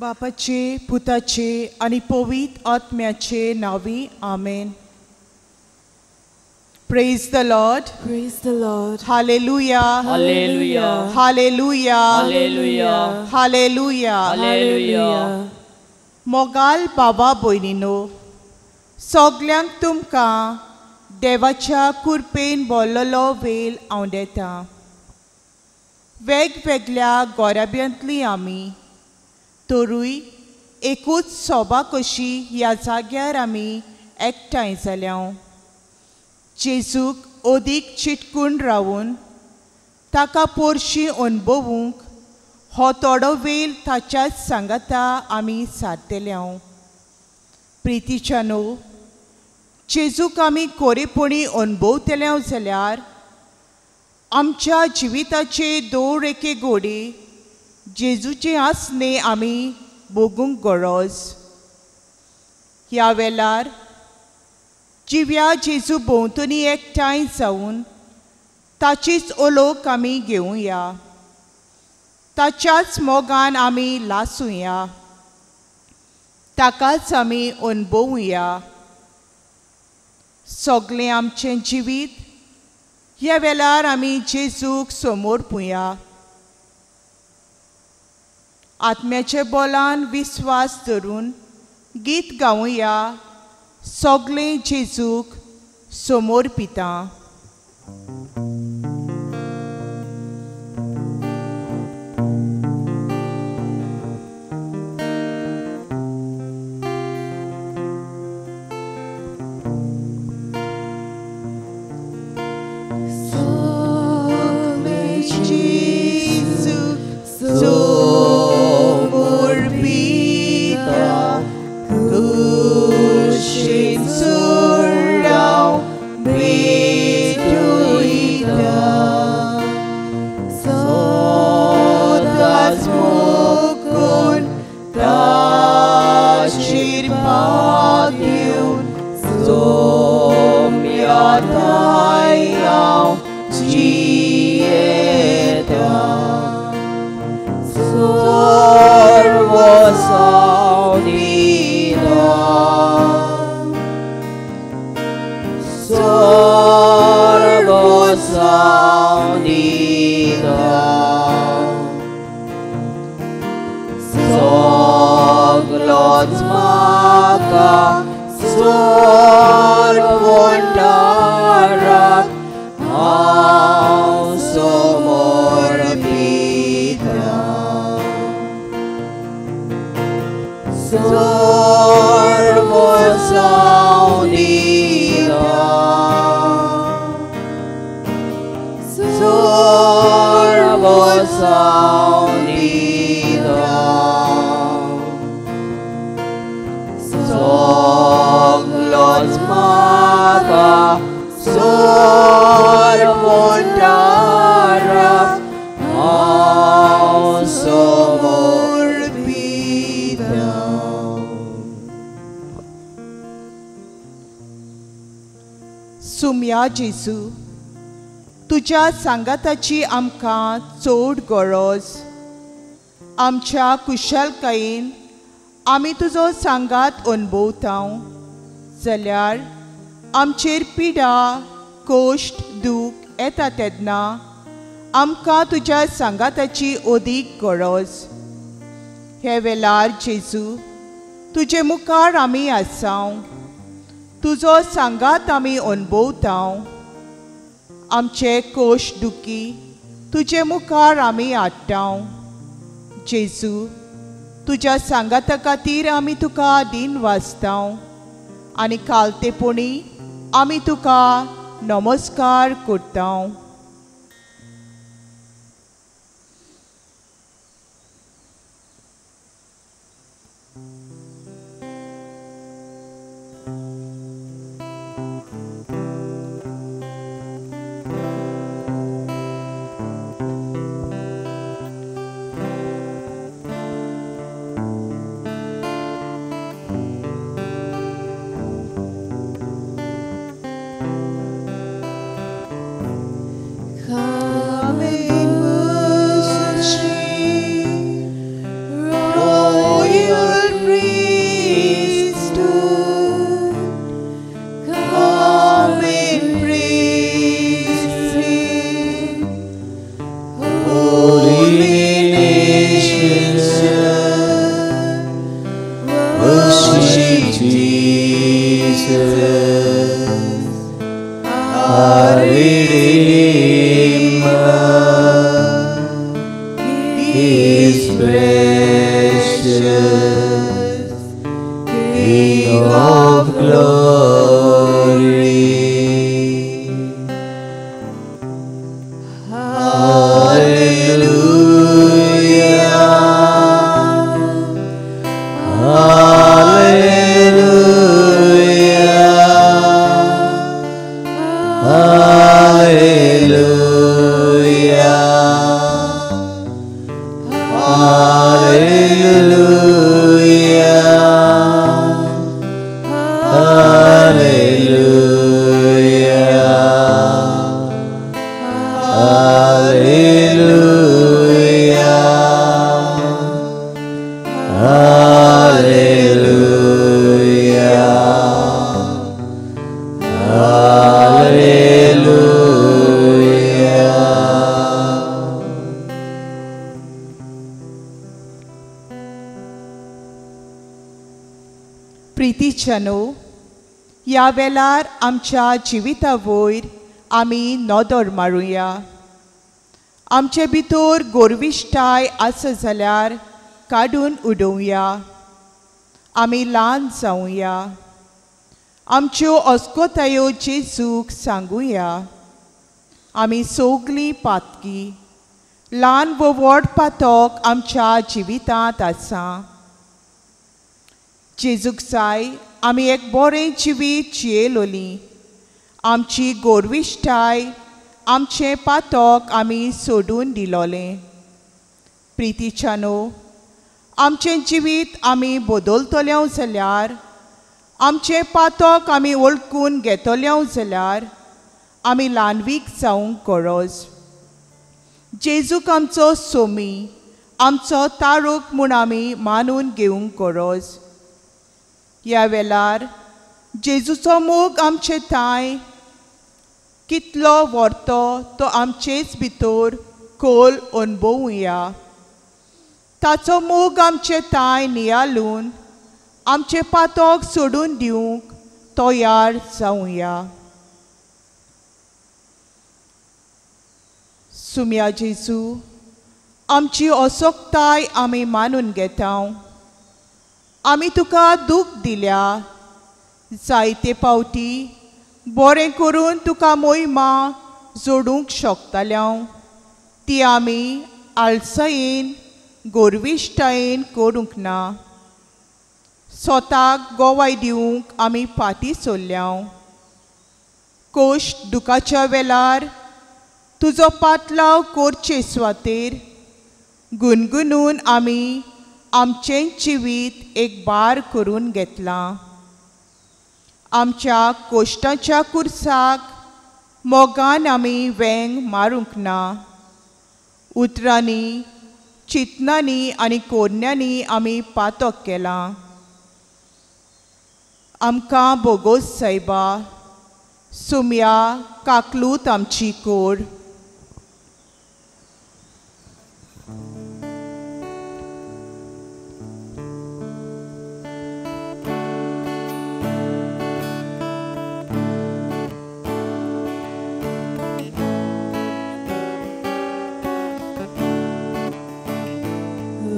बापाचे पुताचे आनी पवित्र आत्म्याचे नांवी आमेन. Praise the Lord. Praise the Lord. Hallelujah. Hallelujah. Hallelujah. Hallelujah. Hallelujah. Hallelujah. मोगाल बाबा भयणीनो, सगल्यांक तुमकां देवाच्या कुरपेन बोल्लोलो वेल आंवडेता. वेगवेगळ्या गोराब्यांतली आमी तरूय एकूच सोबा कशी ह्या जाग्यार आमी एकठांय जाल्या. जेजूक अदीक चिटकून रावून ताका पोरशी अणभवूंक हो थोडो वेळ ताच्याच सांगाता आमी सारतल्या. प्रितीच्यानो, जेजूक आमी कोरेपणी अणभवतल्या जाल्यार आमच्या जिविताचे दर एके गोडे जेजूचे आसणे आमी भोगूंक गरज. ह्या वेळार जिव्या जेजू भोंवतणी एकठांय जावन ताचीच ओलोक आमी घेवया, ताच्याच मोगान आमी लासूया, ताकाच आमी अणभवया. सगळें आमचें जिवीत ह्या वेळार आमी जेजूक समर्पुया. आत्म्याचे बोलान विस्वास धरून गीत गावया, सगळें जेजूक समर्पिता. सुम्या जेजू, तुज्या सांगाताची आमकां चड गरज. आमच्या कुशलकायेन आमी तुजो सांगात अणभवता जाल्यार आमचेर पिडा कश्ट दूख येता तेन्ना आमकां तुज्या सांगाताची अदीक गरज. हे वेळार जेजू तुजे मुखार आमी आसाव, तुजो सांगात आमी अणभवता. आमचे कश्ट दुखी तुजे मुखार आमी हाडटा. जेजू तुज्या सांगाता खातीर आमी तुका दिन वाचता आनी कालतेपणी आमी तुका नमस्कार करता. is precious, King of glory. Hallelujah, Hallelujah, Hallelujah, Hallelujah, Hallelujah, Hallelujah, Hallelujah, Hallelujah. प्रितीच्यानो, ह्या वेळार आमच्या जिविता वयर आमी नदर मारुया. आमचे भितर गोरविश्टाय आसा जाल्यार काडून उडोवया. आमी ल्हान जावया. आमच्यो अस्कोतायो जेजूक सांगुया. आमी सगळीं पातकी, ल्हान वो व्हड पातक आमच्या जिवितांत आसा. जेजूक जाय आमी एक बरें जिवीत जियेलोलीं. आमची गोरविश्टाय, आमचें पातक आमी सोडून दिलोलें. प्रितीच्यानो, आमचें जिवीत आमी बदलतले जाल्यार, आमचें पातक आमी वळखून घेतले जाल्यार आमी ल्हानवीक जावंक गरज. जेजूक आमचो सोमी, आमचो तारूक म्हूण आमी मानून घेवंक गरज. ह्या वेळार जेजूचो मोग आमचे थांय कितलो व्हरतो तो आमचेच भितर खोल अणभवुया. ताचो मोग आमचे थांय नियाळून आमचे पातक सोडून दिवंक तयार जावया. सुम्या जेजू, आमची असक्ताय आमी मानून घेता. आमी तुका दूख दिल्या. जायते पावटी बरें करून तुका मोहिमा जोडूंक शकताल्या, ती आमी आळसायेन गोरविश्टायेन करूंक ना. स्वताक गोवाय दिवंक आमी फाटीं सरल्या. कोश्ट दुखाच्या वेळार तुजो पाटलाव करचे सुवातेर गुणगुणून आमी आमचें जिवीत एक बार करून घेतलां. आमच्या कोश्टाच्या कुर्साक मोगान आमी वेंग मारूंक ना. उतरांनी, चिंतनांनी आनी कोरण्यांनी आमी पातक केलां. आमकां बोगोस सायबा, सुम्या काकलूत आमची कोर.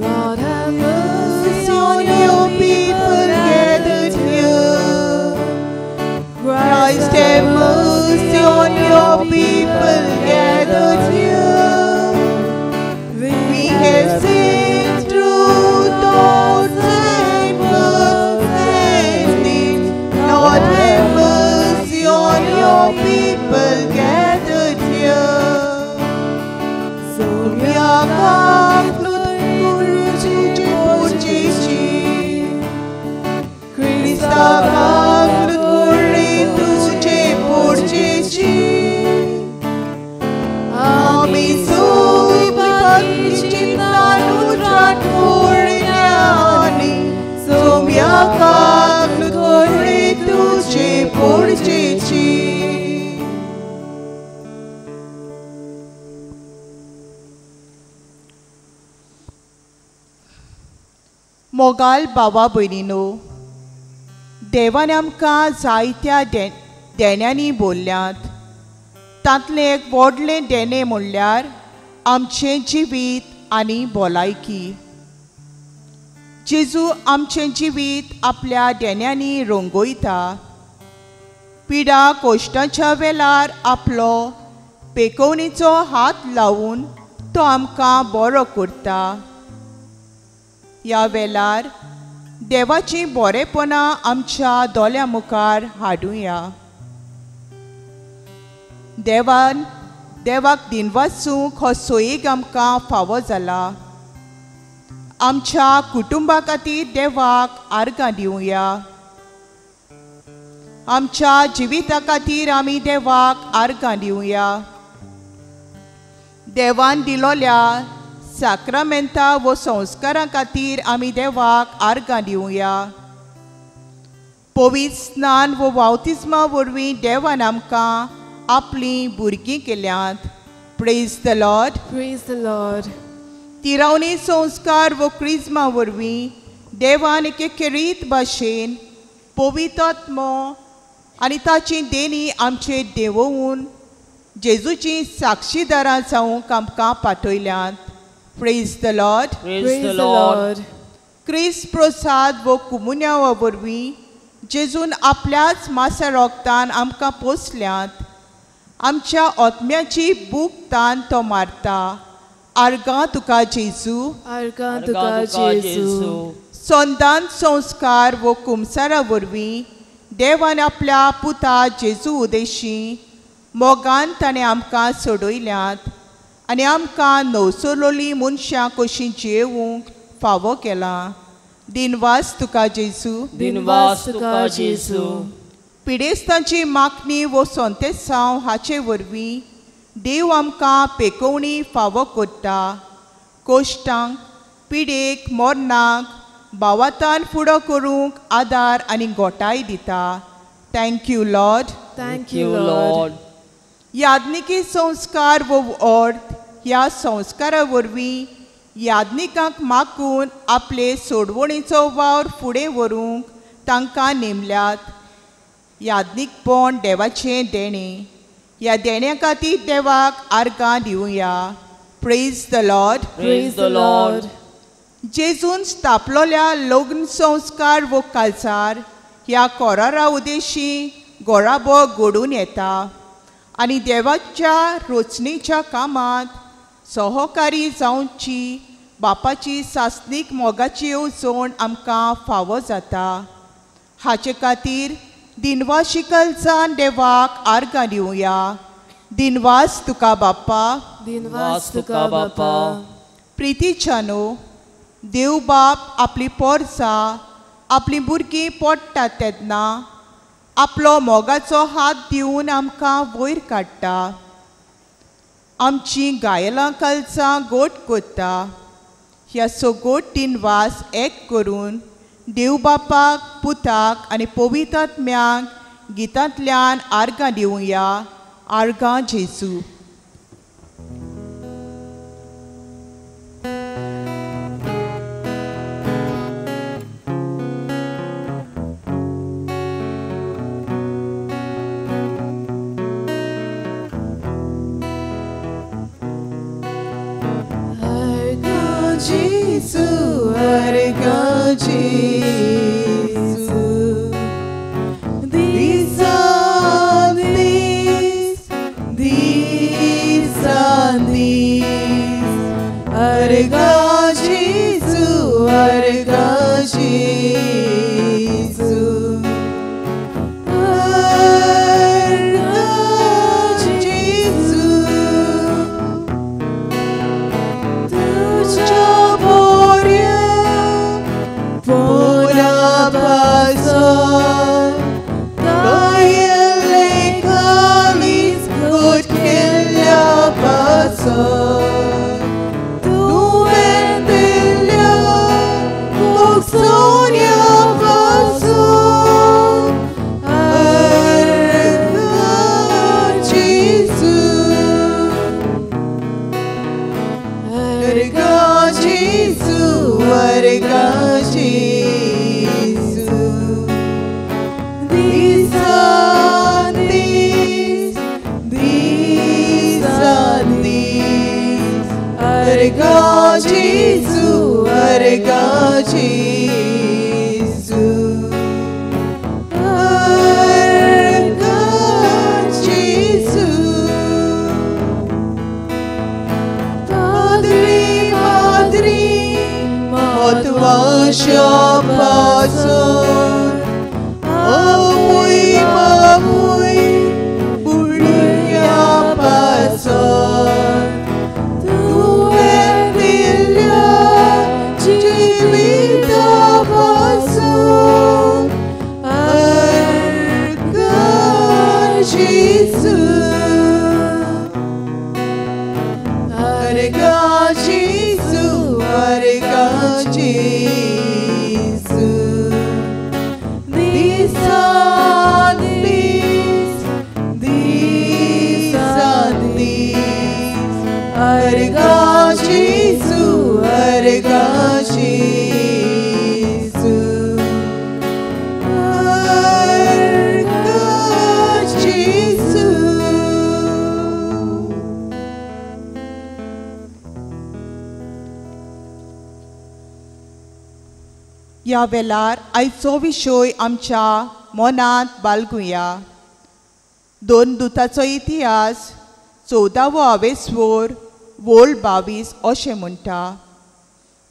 Lord, have mercy on your people gathered here. Christ, have mercy on your people gathered here. We have sinned through thoughts and words and deeds. Lord, have mercy on your people gathered here. Sumya मोगाल बाबा भयणीनो, देवान आमकां जायत्या देण्यांनी बोल्ल्यात. तांतलें एक व्हडलें देणें म्हणल्यार आमचें जिवीत आनी भलायकी. जेजू आमचें जिवीत आपल्या देण्यांनी रंगयता. पिडा कोश्टाच्या वेळार आपलो पेकोवणेचो हात लावन तो आमकां बरो करता. ह्या वेळार देवाचीं बरेपणां आमच्या दोळ्यां मुखार हाडुया. देवान देवाक दिनवासूंक हो सोयीक आमकां फावो जाला. आमच्या कुटुंबा खातीर देवाक आर्गां दिवया. आमच्या जिविता खातीर आमी देवाक आर्गां दिवया. देवान दिलोल्या साक्रामेंता व संस्कारां खातीर आमी देवाक आर्गां दिवया. पवित्र स्नान व बाप्तिज्मा वरवीं देवान आमकां आपलीं भुरगीं केल्यांत. Praise the Lord. Praise the Lord. तिरावणी संस्कार व क्रिज्मा वरवीं देवान एके खेरीत भाशेन पवित्र आत्मो आनी ताची देणी आमचे देवोवन जेजूची साक्षीदारां जावंक आमकां पाठयल्यांत. Praise the Lord. Praise the Lord. क्रिस्त प्रसाद व कुमुन्यावा वरवीं जेजून आपल्याच मासा रोगतान आमकां पोसल्यांत. आमच्या आत्म्याची भूक तान तो मारता. आर्गां तुका जेजू. आर्गां तुका जेजू. संदान संस्कार व कुमसारा वरवीं देवान आपल्या पुता जेजू उदेशी मोगान ताणें आमकां सोडयल्यांत आनी आमकां नवसोलोली मनशां कशीं जियेवंक फावो केलां. दिनवास तुका जेजू. दिनवास तुका जेजू. पिडेस्तांची मागणी व संतेसांव हाचे वरवीं देव आमकां पेकोवणी फावो करता. कोश्टांक, पिडेक, मरणाक भावातान फुडो करूंक आदार आनी गोटाय दिता. Thank you Lord. Thank you Lord. याज्ञिकी संस्कार व अर्थ ह्या संस्कारा वरवीं याज्ञिकांक मागून आपले सोडवणेचो वावर फुडें व्हरूंक तांकां नेमल्यात. याज्ञिकपण देवाचें देणें. ह्या देण्या खातीर देवाक आर्गां दिवया. Praise the Lord. Praise the Lord. जेजून स्थापलोल्या लग्न संस्कार व कालसार ह्या कोरारा उदेशी गोराबो घडून येता आनी देवाच्या रचणेच्या कामांत सहकारी जावची बापाची सासणीक मोगाची येवजण आमकां फावो जाता. हाचे खातीर दिनवाशी कलसान देवाक आर्गां दिवया. दिनवास तुका बाप्पा. दिनवास तुका बाप्पा. प्रितीच्या न्हू देव बाप आपली पोरसां आपलीं भुरगीं पडटात तेन्ना आपलो मोगाचो हात दिवन आमकां वयर काडटा. आमचीं गायलां कलसां गोट करता. ह्या सगोट दिनवास एक करून देव बापाक, पुताक आनी पवित्र आत्म्याक गितांतल्यान आर्गां दिवया. आर्गां जेजू. Jesu, arga Jesu, disan dis, disan dis, arga Jesu, arga Jesu, arga Jesu, tuja Jesu, disan dis, disan. अर्गा जेजू अर्गा जेजू अर्गा जेजू पाद्री पाद्री म्हत्वाच्या पासून आवय बापूय भुरग्यां पासून तुवें दिल्ल्या जिविता पासून अर्गा जेजू अर्गा जेजू अर्गा जेजू दिसान दीस दिसान दीस अर्गा जेजू अर्गा जेजू अर्गा जेजू. ह्या वेळार आयचो विशय आमच्या मनांत बाळगुया. दोन दुताचो इतिहास 14वो आवेस्वोर वोल 22 अशें म्हणटा.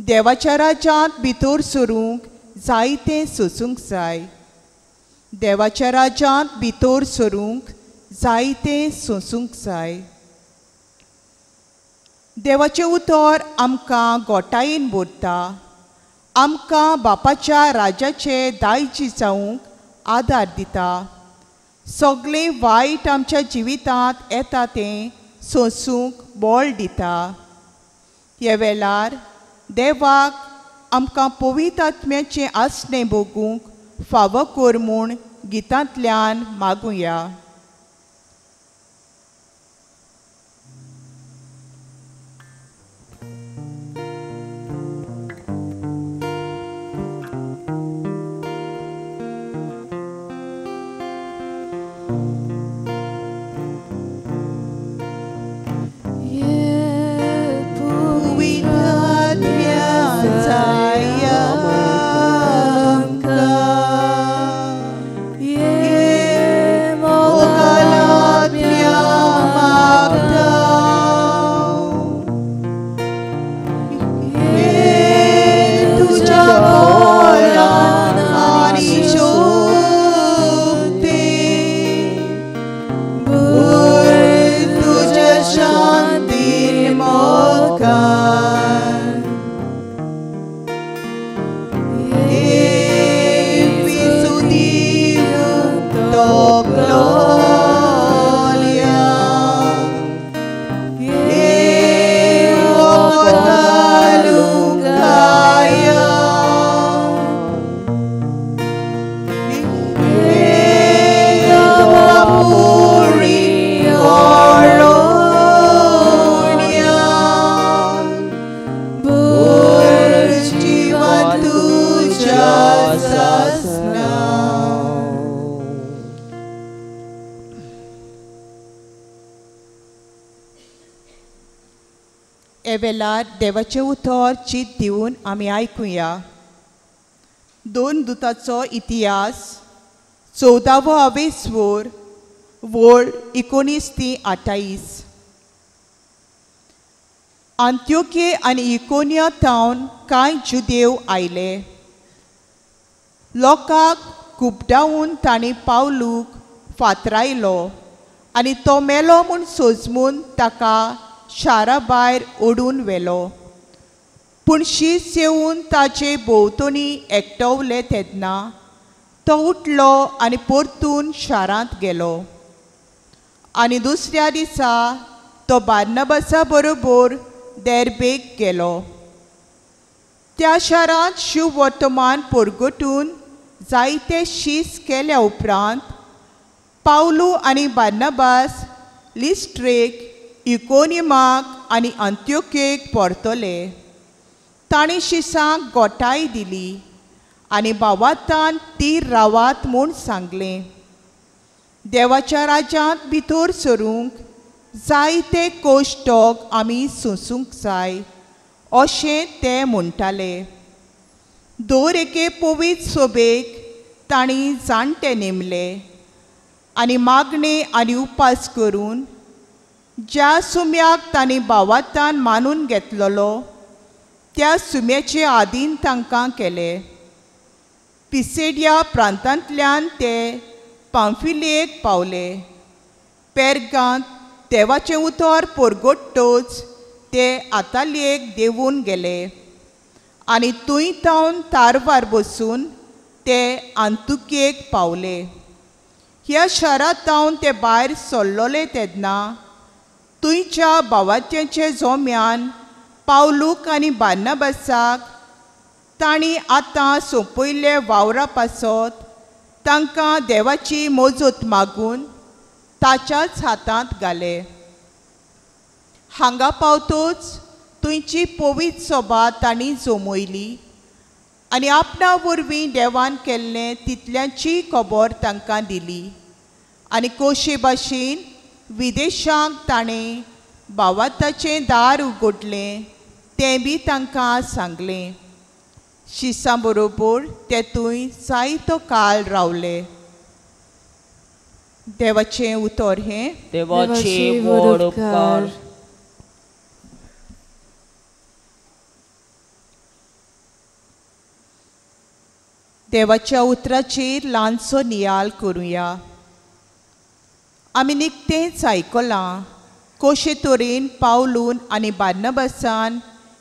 देवाच्या राज्यांत भितर सरूंक जायतें सोसूंक जाय. देवाच्या राज्यांत भितर सरूंक जायतें सोसूंक जाय. देवाचें उतर आमकां गोटायेन भरता. आमकां बापाच्या राज्याचे दायजी जावंक आदार दिता. सगळें वायट आमच्या जिवितांत येता तें सोंसूंक बळ दिता. ह्या वेळार देवाक आमकां पवित्र आत्म्याचें आसणें भोगूंक फावो कर म्हूण गितांतल्यान मागुया. वेळार देवाचें उतर चीत दिवन आमी आयकुया. दोन दुताचो इतिहास 14वो आवेस्वोर वोळ 19 ते 28. आंत्योके आनी इकोनिया थावन कांय जुदेव आयले. लोकांक खुबडावन तांणी पावलूक फातरायलो आनी तो मेलो म्हूण सोजमून ताका शारा भायर ओडून व्हेलो. पूण शीस येवन ताचे भोंवतणी एकटवले तेन्ना तो उठलो आनी परतून शारांत गेलो. आनी दुसऱ्या दिसा तो बार्नबासा बरोबर देर्बेक गेलो. त्या शारांत शुभवर्तमान परगटून जायते शीस केल्या उपरांत पावलू आनी बार्नबास लिस्ट्रेक, इकोनियमाक आनी अंत्योकेक परतले. तांणी शिसांक गोटाय दिली आनी भावातान तीर रावात म्हूण सांगलें. देवाच्या राज्यांत भितर सरूंक जायते कोश्टोक आमी सोंसूंक जाय अशें ते म्हणटाले. दर एके पवित्र सोबेक तांणी जाणटे नेमले आनी मागणे आनी उपास करून ज्या सुम्याक तांणी भावार्थान मानून घेतलेलो त्या सुम्याचे आदीन तांकां केले. पिसेडिया प्रांतांतल्यान ते पांफिलियेक पावले. पेर्गांत देवाचें उतर परगटतच ते आतालियेक देंवून गेले आनी थंय तावन तारवार बसून ते आंतुकेक पावले. ह्या शारांत तावन ते भायर सरलोले तेन्ना थंयच्या भावात्याचे जोम्यान पावलूक आनी बार्नाबासाक तांणी आतां सोंपयल्ले वावरा पासत तांकां देवाची मजत मागून ताच्याच हातांत घाले. हांगा पावतच थंयची पवित्र सभा तांणी जमयली आनी आपणा वरवीं देवान केल्लें तितल्यांची खबर तांकां दिली आनी कशे भाशेन विदेशांक ताणें भावार्थाचें दार उगडलें तें बी तांकां सांगलें. शिसां बरोबर ते थंय जायतो काळ रावले. देवाचें उतर हें. देवाचे व्हड उपकार. देवाच्या उतराचेर ल्हानसो नियाळ करुया. आमी निकतेंच आयकलां कशे तरेन पावलून आनी बार्नाबासान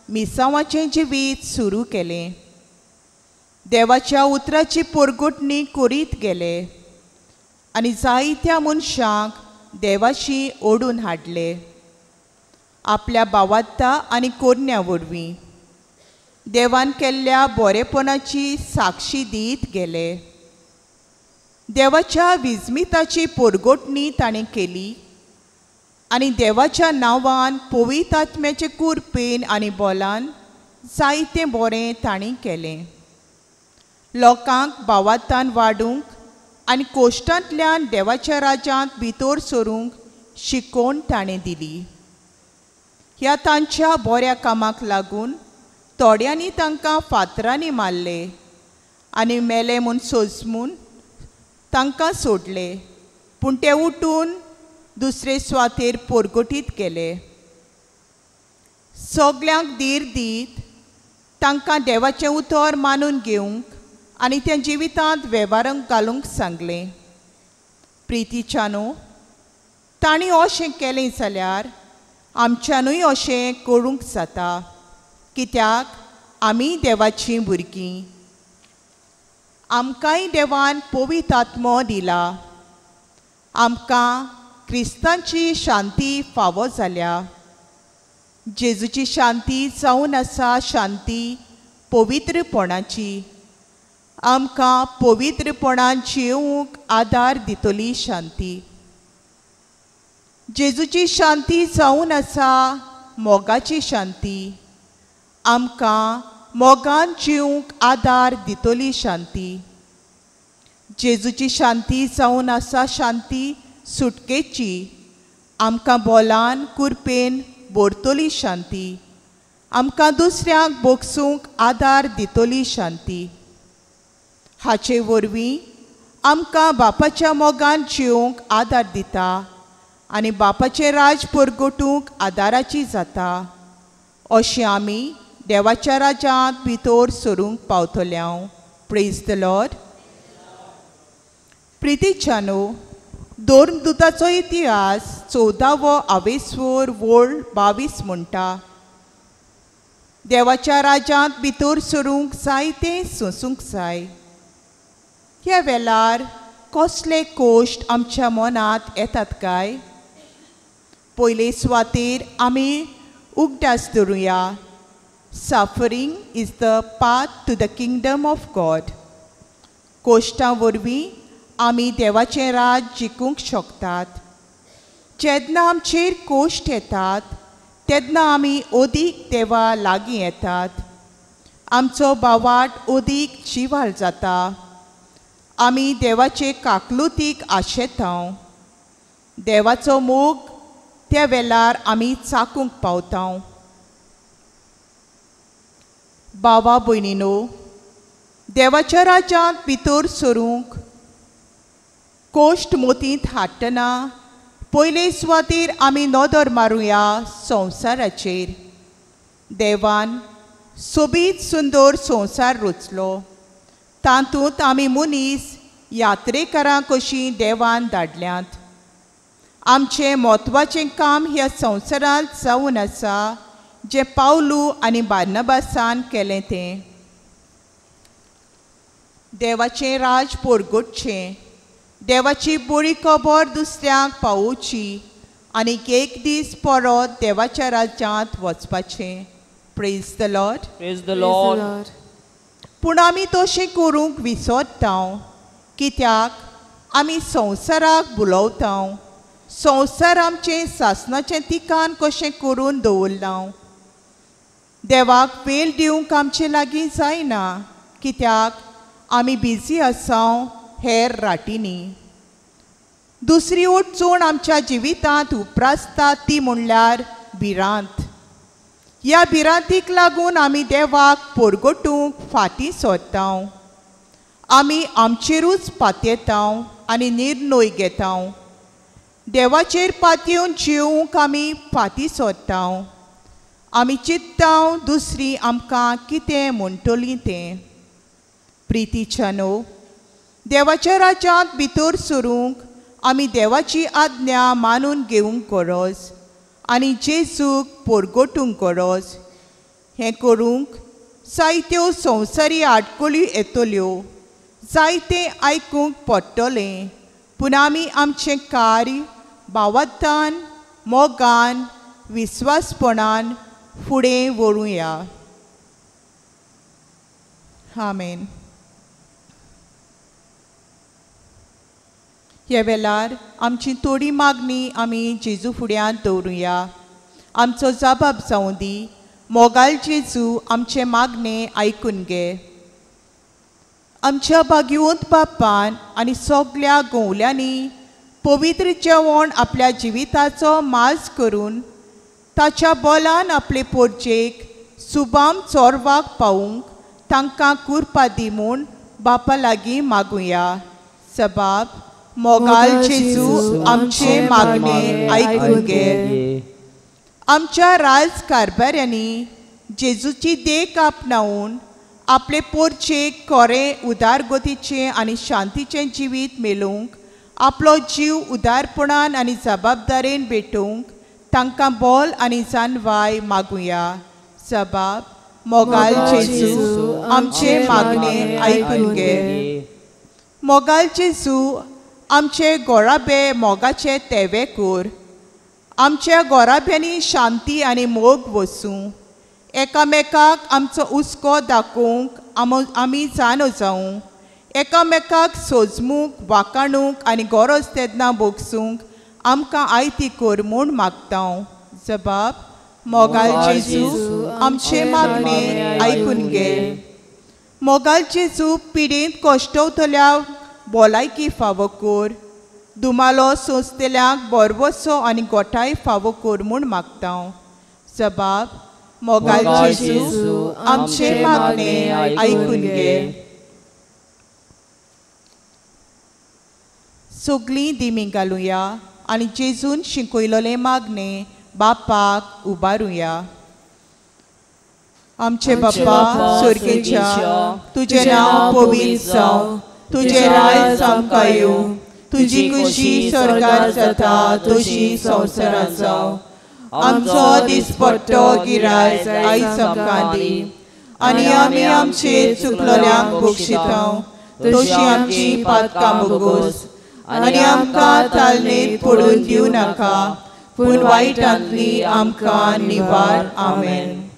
मिसांवाचें जिवीत सुरू केलें. देवाच्या उतराची परगटणी करीत गेले आनी जायत्या मनशांक देवाशी ओडून हाडले आपल्या भावार्था आनी कोरण्या वरवीं. देवान केल्ल्या बरेपणाची साक्षी दीत गेले. देवाच्या विजमिताची परगटणी ताणें केली आनी देवाच्या नांवान पवित्र आत्म्याचे कुरपेन आनी बोलान जायतें बरें ताणें केलें. लोकांक भावार्थान वाडूंक आनी कोश्टांतल्यान देवाच्या राज्यांत भितर सरूंक शिकोवन ताणें दिली. ह्या तांच्या बऱ्या कामाक लागून थोड्यांनी तांकां फातरांनी मारले आनी मेले म्हूण सोजमून तांकां सोडले, पूण ते उठून दुसरे सुवातेर परगटीत गेले. सगल्यांक धीर दीत तांकां देवाचें उतर मानून घेवंक आनी त्या जिवितांत वेव्हारांक घालूंक सांगलें. प्रितीच्यानो, तांणी अशें केलें जाल्यार आमच्यानूय अशें करूंक जाता, कित्याक आमी देवाचीं भुरगीं. आमकांय देवान पवित्र आत्मो दिला. आमकां क्रिस्तांची शांती फावो जाल्या. जेजूची शांती जावन आसा शांती पवित्रपणाची. आमकां पवित्रपणान जिवंक आदार दितली शांती. जेजूची शांती जावन आसा मोगाची शांती. आमकां मोगान जिवंक आदार दितली शांती. जेजूची शांती जावन आसा शांती सुटकेची. आमकां बोलान कुरपेन भरतली शांती. आमकां दुसऱ्यांक बोगसूंक आदार दितली शांती. हाचे वरवीं आमकां बापाच्या मोगान जिवंक आदार दिता आनी बापाचें राज परगटूंक आदाराची जाता. अशें आमी देवाच्या राज्यांत भितर सरूंक पावतले. हांव प्रेज the Lord. प्रितीच्यानो, धर्मदूताचो इतिहास 14वो आवेस्वर वोळ 22 म्हणटा, देवाच्या राज्यांत भितर सरूंक जायतें सोंसूंक जाय. ह्या वेळार कसले कोश्ट आमच्या मनांत येतात काय? पयले सुवातेर आमी उगडास धरुया, suffering is the path to the kingdom of God. कोश्टां वरवीं आमी देवाचें राज जिखूंक शकतात. जेन्ना आमचेर कोश्ट येतात तेन्ना आमी अदीक देवा लागीं येतात. आमचो बावाट अदीक जिवाळ जाता. आमी देवाचे काकलुतीक आशेता. देवाचो मोग त्या वेळार आमी चाकूंक पावता. बाबा भयणीनो, देवाच्या राज्यांत भितर सरूंक कोश्ट मोतींत हाडटना पयले सुवातेर आमी नदर मारुया संवसाराचेर. देवान सोबीत सुंदर संवसार रचलो, तातूंत आमी मनीस यात्रेकारां कशीं देवान धाडल्यांत. आमचें म्हत्वाचें काम ह्या संवसारांत जावन आसा, जें पावलू आनी बार्नबासान केलें तें. देवाचें राज पोरगोटचें, देवाची बरी खबर दुसऱ्यांक पावोवची आनी एक दीस परत देवाच्या राज्यांत वचपाचें. Praise the Lord. Praise the Lord. पूण आमी तशें करूंक विसरता, कित्याक आमी संवसाराक बुलवता. संवसार आमचें सासणाचें तिकान कशें करून दवरलां. देवाक वेळ दिवंक आमचे लागीं जायना, कित्याक आमी बिजी आसा हेर राटींनी. दुसरी अडचण आमच्या जिवितांत उप्रासता ती म्हणल्यार भिरांत. ह्या भिरांतीक लागून आमी देवाक पोरगोटूंक फाटीं सरता. आमी आमचेरूच पातयेता आनी निर्णय घेता. देवाचेर पातयेवन जिवंक आमी फाटीं सरता. आमी चित्ता दुसरी आमकां कितें म्हणटलीं तें. प्रितीच्या न्हू, देवाच्या राज्यांत भितर सरूंक आमी देवाची आज्ञा मानून घेवंक गरज आनी जेजूक पोरगोटूंक गरज. हें करूंक जायत्यो संवसारी आडखळी येतल्यो, जायतें आयकूंक पडटलें, पूण आमी आमचें कार्य भावार्थान, मोगान, विस्वासपणान फुडें व्हरूया. आमेन. ह्या वेळार आमची थोडी मागणी आमी जेजू फुड्यांत दवरुया. आमचो जबाब जावं दी. मोगाल जेजू, आमचें मागणें आयकून घे. आमच्या भाग्यवंत बापान आनी सगल्या गोवल्यांनी पवित्र जेवण आपल्या जिविताचो माज करून ताच्या बोलान आपले पोरजेक सुबाम चोरवाक पावूंक तांकां कुरपा दी म्हूण बापा लागीं मागुया. सबाब, मोगाल जेजू, आमचें मागणें आयकून घे. आमच्या राज कारभाऱ्यांनी जेजूची देख आपणावन आपले पोरचेक कोरें उदारगतीचें आनी शांतीचें जिवीत मेळोवंक आपलो जीव उदारपणान आनी जबाबदारेन भेटोवंक तांकां बोल आनी जानवाय मागुया. सबाब, मोगाल जेजू, आमचें मागणें आयकून घे. मोगाल जेजू, आमचे गोराबे मोगाचे तेवे कर. आमच्या गोराब्यांनी शांती आनी मोग वसूं. एकामेकाक आमचो हुस्को दाखोवंक आमी जाणो जावं. एकामेकाक सोजमूंक, वाकाणूंक आनी गरज तेन्ना भोगसूंक आमकां आयती कर म्हूण मागता. जबाब, मोगाल जेजू, आमचें मागणें आयकून घे. मोगाल जेजू, पिडेंत कश्टवतल्या भलायकी फावो कर. दुमालो सोंसतल्यांक बरवसो आनी गोठाय फावो कर म्हूण मागता. जबाब, मोगाल जेजू, आमचें मागणें आयकून घे. सगळीं दिमी घालुया आनी जेजून शिकयलेलें मागणें बापाक उबारुया. आमचे बापा स्वर्गेच्या, तुजें नांव पवित्र जावं, तुजें राज आमकां येवं, तुजी खुशी स्वर्गार जाता तशी संवसारांत जावं. आमचो दिसपट्टो गिरायक आयज आमकां दी आनी आमी आमचे चुकलोल्यांक बक्षिता तशी आमची पातकां भोगोस आनी आमकां तालनेत पडून दिवं नाका, पूण वायटांतली आमकां निवार. आमेन.